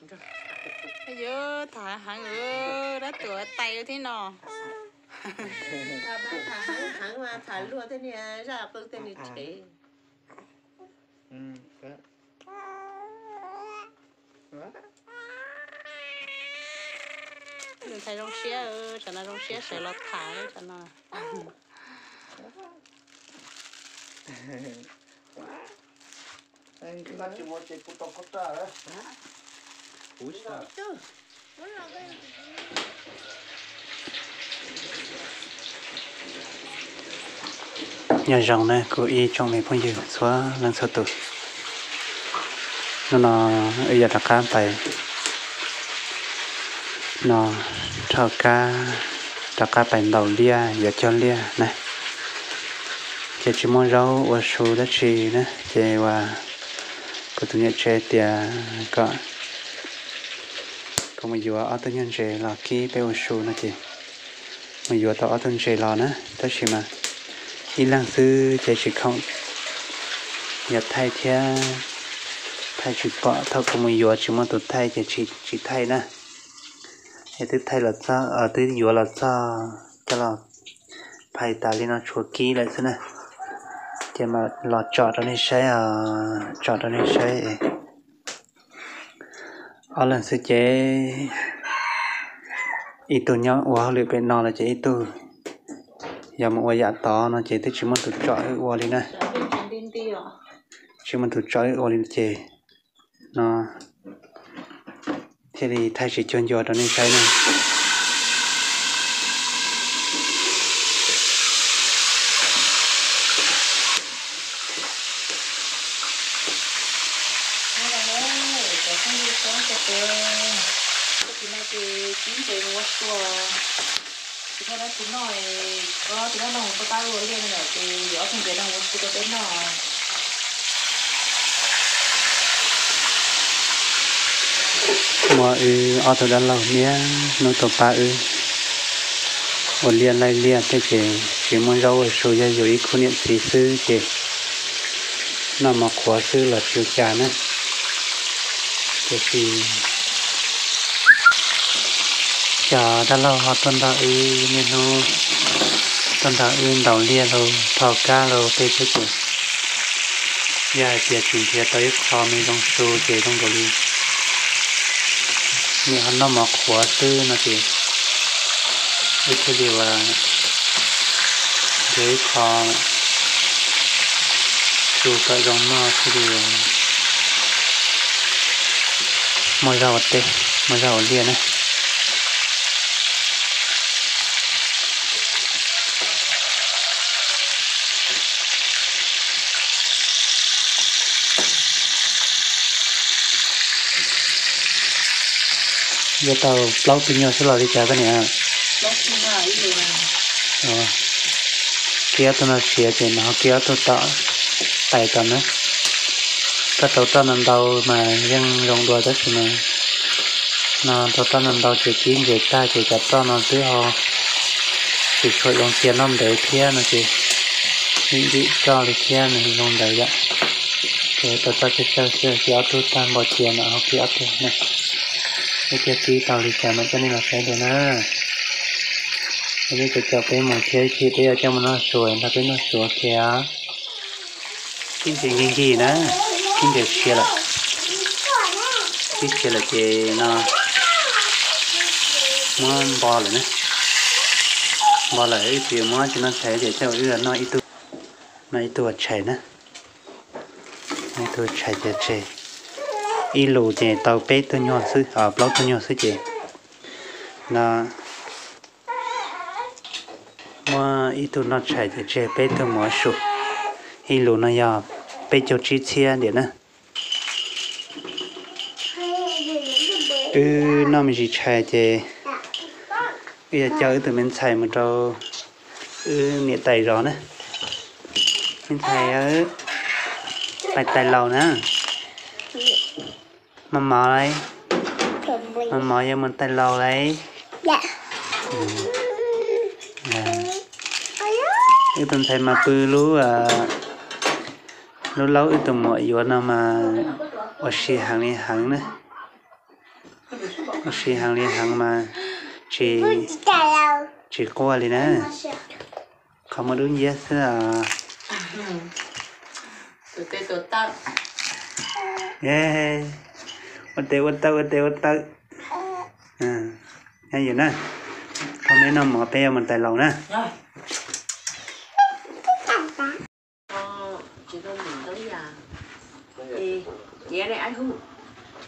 Yuav tham heev, dab tuam tais thiab no. Tham heev mas tham luag tej niag zaj qw tej niag tsev. Ntxhais zoo siab, tsam no zoo siab sawv los tham tsam no. Nyob zoo na kuv ib tsoom me phooj ywg txhua leej txhua tus. Hnub no wb yuav rov qab pais no, rho kab rov qab pais ntaus liaj yuav cog liaj na. Ces tsis muaj zaub ua su dab tsi na, ces uas kuv tus niam tsev tias kom kuv mus yuav ob tug nyuag ntses los kib peb ua su no ces mus yuav tau ob tug ntses los na, tab sis mas ib leeg xwb ces tsis khoom yuav thaij thiab, thaij tsis pom, thaum kuv mus yuav tsis muaj tus thaij ces tsis thaij na. Es twb thaij los txog, twb yuav los txog coj los phais tas li no tshuav kib lawm xwb na. Ces mam los tsom rau nej saib os, tsom rau nej saib. Ob leeg xwb ces ib tug nyob ua hauj lwm pem no lawm ces ib tug yog mus ua yam tod no ces twb tsis muaj tus tsom wb ua li na. Tsis muaj tus tsom wb ua li ces no thiaj li thaij tsis cuag ncua rau nej saib na. Tus no ces kib ntses mus ua su, tsis muaj dab tsi noj, tus no no mus pab ua liaj no ces yuav ob tug ntses no ua su rau peb noj. Muaj wb ob tug dab laug niaj hnub tuaj pab wb ua liaj laij liaj tej ces tsis muaj zaub ua su, yog yus ib khub niam txiv xwb ces noj mov qhuav xwb los tsis ua cas na. Tiam sis cov dab laug ho tuaj nrog wb niaj hnub, tuaj nrog wb ntaus liaj los rho kab los tej thiab ces yog hais tias tsis nrhiav tau ib qho me zoo su ces zoo nkaus li niam ho noj mov qhuav xwb no ces wb thiaj li uas nrhiav ib qho su kom zoo noj thiaj li muaj zog ua teb, muaj zog ua liaj na. Yuav tau plaub tug nyuag xwb los li cas koj niam? Kib ob tug no siav ces nws ho kib ob tug tom tais tom na. Koj tau roj ntau ntau mas yeej zoo dua tab sis mas no tau roj ntau ntau ces kib ntses tag ces cov roj no twb ho tsis tshua zoo cia noj ntev thiab no ces ntxim ntxim roj li thiab nws zoo ntawd yom. Ces tau roj tsawg tsawg xwb, kib ob tug tag npau cia no ho kib ob tug na. Ib tiag kib tau li cas mam coj nej los saib dua na. Ces nej caum caum peb mus thiab, ib chim peb yuav coj mus noj su, nrog peb noj su thiab. Kib ntses nkig nkig na, kib ntses siav lawm. Kib siav lawm ces no muab npo lawm na. Npo lawm wb tsis muab tsis noj tshais ces coj wb noj ib tug, noj ib tug tshais na. Noj ib tug tshais ces tseg. Ib lus ces tau peb tug nyuag xwb, plaub tug nyuag xwb ces no muab ib tug noj tshais ces tseg peb tug mus ua su. Ib lus no yog peb caug tsib txhiab ntiam na. Wb noj me ntsis tshais ces wb yuav coj wb tus me ntxhais mus rau wb niam tais zov na. Me ntxhais, pais tais laus na. Mos mos lauj, mos mos yuav mus tais laus lauj. Wb tus ntxhais mas pw lub, lub laub wb tus muam yuav no mas ua si heev li heev na. Ua si heev li heev mas tsis, tsis quaj li na. Qhov muaj dub nciab xwb os. Ua tes ua taw, ua tes ua taw. Nyob yus na, thauj me noj mov peb yuav mus tais laus na.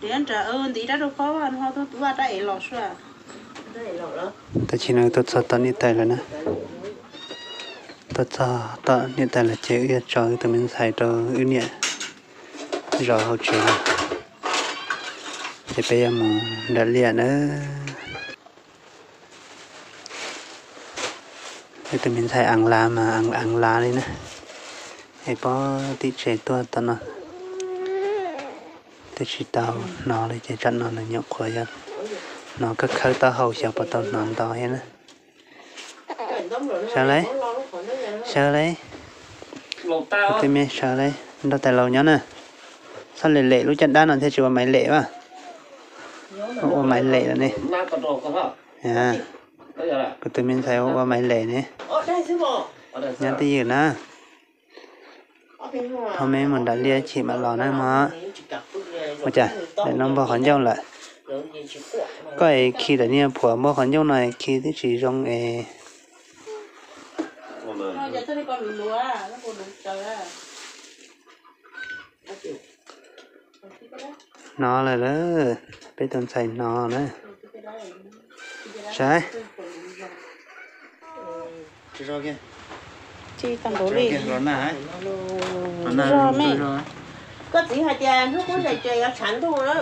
Ntiav nrad ntiv rab rau koj, ho tuaj tua rab ev los sua. Tam sim no tuaj txog tom niam tais lawm na. Tuaj txog tom niam tais lawm ces wb yuav tso wb tus me ntxhais rau wb niam zov hauv tsev na. Ces peb yuav mus nram liaj na. Wb tus me ntxhais Eev Lav mas Eev Lav li na. Es pog tim tsev tuaj tom no twb tsis tau hnov li ces tsam no nws nyuam qhuav yog hnov khawb khawb taub hau xyov puas tau hnov ntau thiab na. Sawv lauj, sawv lauj. Kuv tus me sawv lauj, nrog tais laus nyob na. Txhob lem lem lub caj dab no thiaj tsis ua maiv lem as. Ua maiv lem lawm ne. Kuv tus me ntxhais ua maiv lem ne. Nyob twj ywm na. Thauj me mus nram liaj chim mam los na mog. Ua cas daim no npog qhov ncauj lawm? Koj es khi daim niag phuam npog qhov ncauj no es khi twb tsis zoo es. Hnov lawm lauj, peb tus ntxhais hnov na. Saib. Tsis tau npaum li. Zog me. Koj txiv hais tias hnub qub zais tsees yuav tshav ntuj na.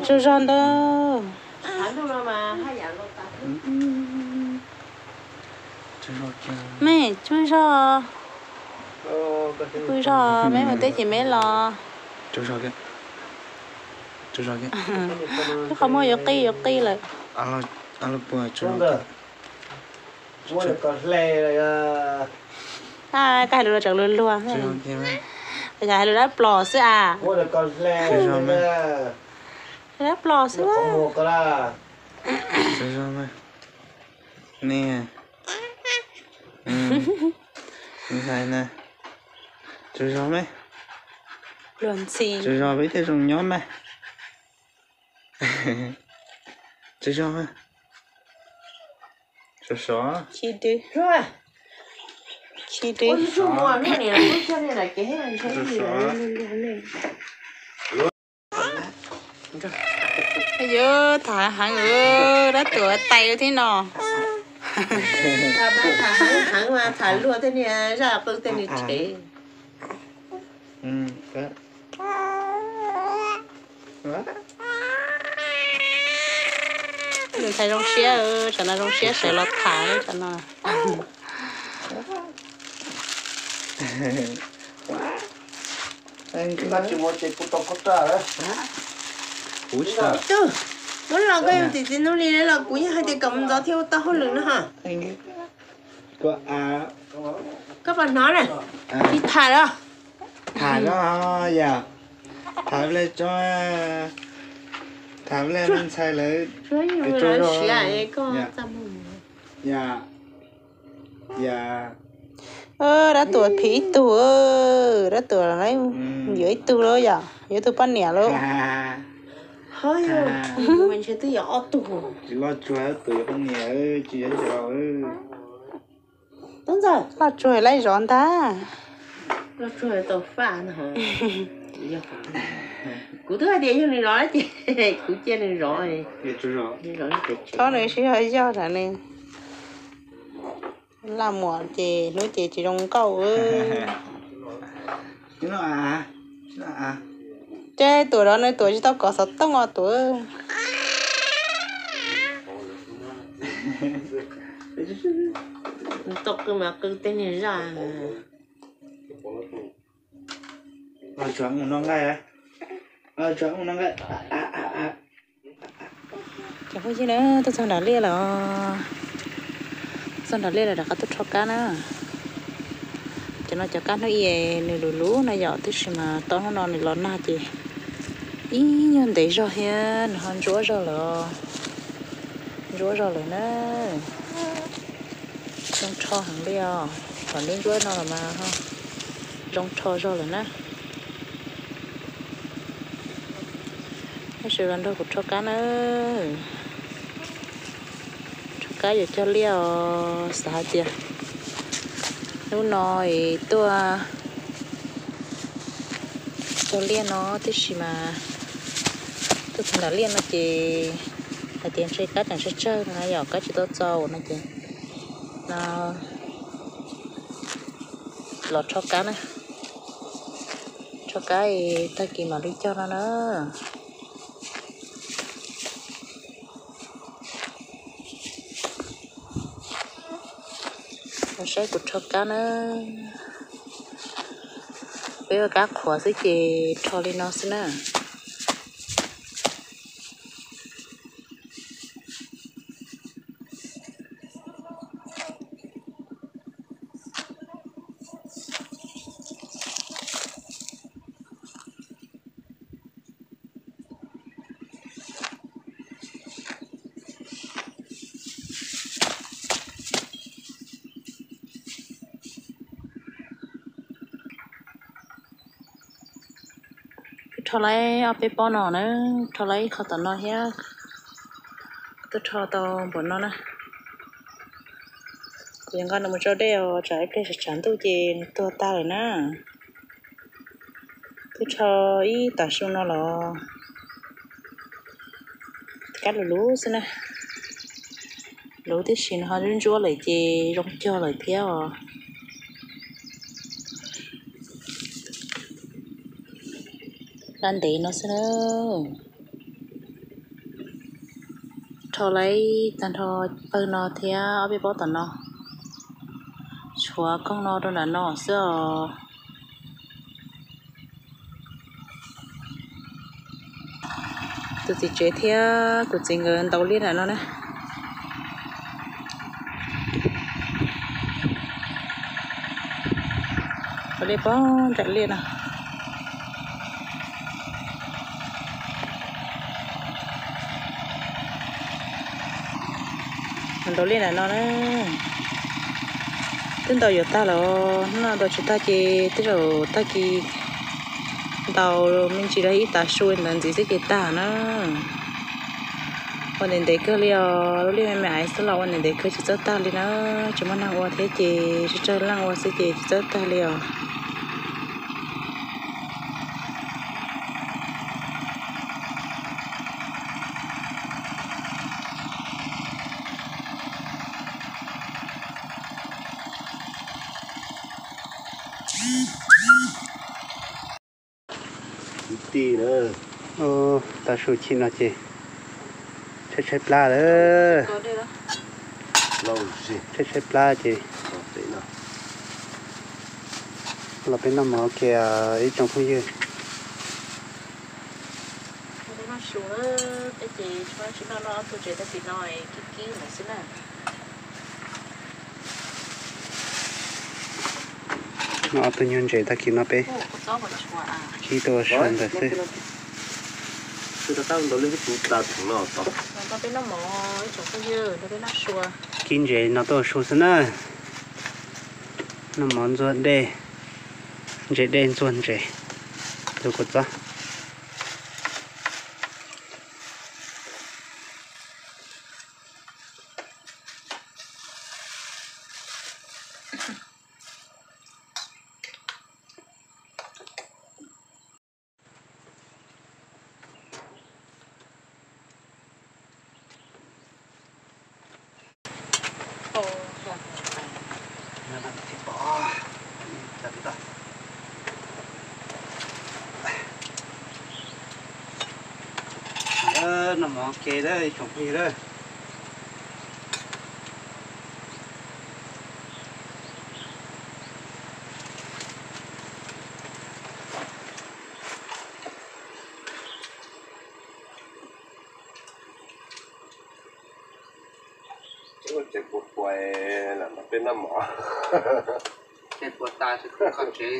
Tsaug zog ntau. Me, tsaug zog. Tsaug zog, me mus teb ces me los. Lub qhov muag yuav qij yuav qij lawm. Koj hais lus no tseem luag luag. Koj hais lus dab plos xwb as. Dab plos xwb. Tsaug zog me. Luag ntxhi. Tsaug zog peb thiaj zoo nyob me. Tsaug zog. Sov sov. Khi dwb. Khi dwb. Yuav tham heev, dab tuam tais thiab no. Tham heev mas tham luag tej niag zaj qw tej niag tsev. Nws ntxhais zoo siab, tsam no zoo siab sawv los tham tsam no. Tub, muab los koj yog tim txiv nub li los kuv yeej hais tias kom mus ntxov thiab ua tau hauj lwm no. Koj puas hnov na? Tsis tham los? Tham los yom. Tham ple tso. Tham ple me ntxhais lawv. Yom. Yom. Dab tuam phim ib tug, dab tuam yuav ib tug lawm yom, yuav ib tug poj niam lawm. Ho, twb yuav ob tug. Tsis loj tsuag, dab tuam yuav poj niam, tsis yuav yau. Loj tsuag laib zov ntag. Loj tsuag tau faj no. Kuv twb hais tias yog nws zov ces kuv cia nws zov. Txhob nws sib ho yog nws. Laj muam ces hnub ces tsis zoo nkauj. Ces tuam rov nws tuam tsis tau kov xov tooj os tuam. Tau qw mas qw tej niag zaj. Cov phooj ywg na, tuaj txog nram liaj lawm. Txog nram liaj lawm rov qab tuaj rho kab na. Cov no cov kab hnub i nws luv luv no yom, tab sis mas tau hnub no nws los nag ces Ib nyuag ntev zog thiab nws ho ntsuab zog lawm. Ntsuab zog lawm na. Zoo rho heev li os. Thaum ntsuab ntsuab no los mas zoo rho zog lawm na. Tab sis los nrog kuv rho kab na. Rho kab yuav cog liaj os, xav hais tias hnub no es tuaj cog liaj no tib si mas tuaj txog nram liaj no ces hais tias ntshe kab tseem tsawg tsawg no yom, kab tsis tau txaus no ces no los rho kab na. Rho kab es tag kis mam li cog no na. Los saib kuv rho kab na. Peb ua kab qhuav xwb ces rho li no xwb na. Twb rho laib ob peb pob no na, rho laib ib qho tom no thiab. Twb rho tau npaum no na. Kuv yuav nqa nws mus tso dej os, tsam ib pliag tshav ntuj ces nws tuag tag lawm na. Twb rho ib tav su no los kab luv luv xwb na. Luv tib si no ho ntsuab ntsuab lawm ces zoo cog lawm thiab os. Kab ntev no xwb na. Rho laib tag nrho pawg no thiab ob peb pob tom no. Tshuav koog no rau nram no xwb os. Tus txiv tsev thiab tus txiv nkawd ntaus liaj nram no na. Ntaus liaj pog nram liaj no. Ntaus liaj nram no na. Twb ntaus yuav tag lawm, hnub no ntaus tsis tag ces tej zaum tag kis ntaus me ntsis rau ib tav su ntawd ntxiv xwb ces tag na. Ua ntev ntev kawg li os, lub liaj me me aiv xwb los ua ntev ntev kawg tsis txawj tag li na. Tsis muaj neeg ua thiab ces tsawg tsawg leej ua xwb ces tsis txawj tag li os. Kwv tij na, tav su chim no ces tshaib tshaib plab lawm. Tshaib tshaib plab ces los peb noj mov ua ke ib tsoom phooj ywg. Noj ob tug nyuag ntses tag kis no peb kib tuaj ua su ntawd xwb. Kib ntses no tuaj ua su xwb na. Noj mov ntxuag dej, ntses dej ntxuag ntses, tus kua txob. Noj mov ke lawm ib tsoom phooj ywg lawm. Tsev puas puas lam nrog peb noj mov. Tsev puas tas tsis kho tsev.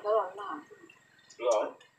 Los,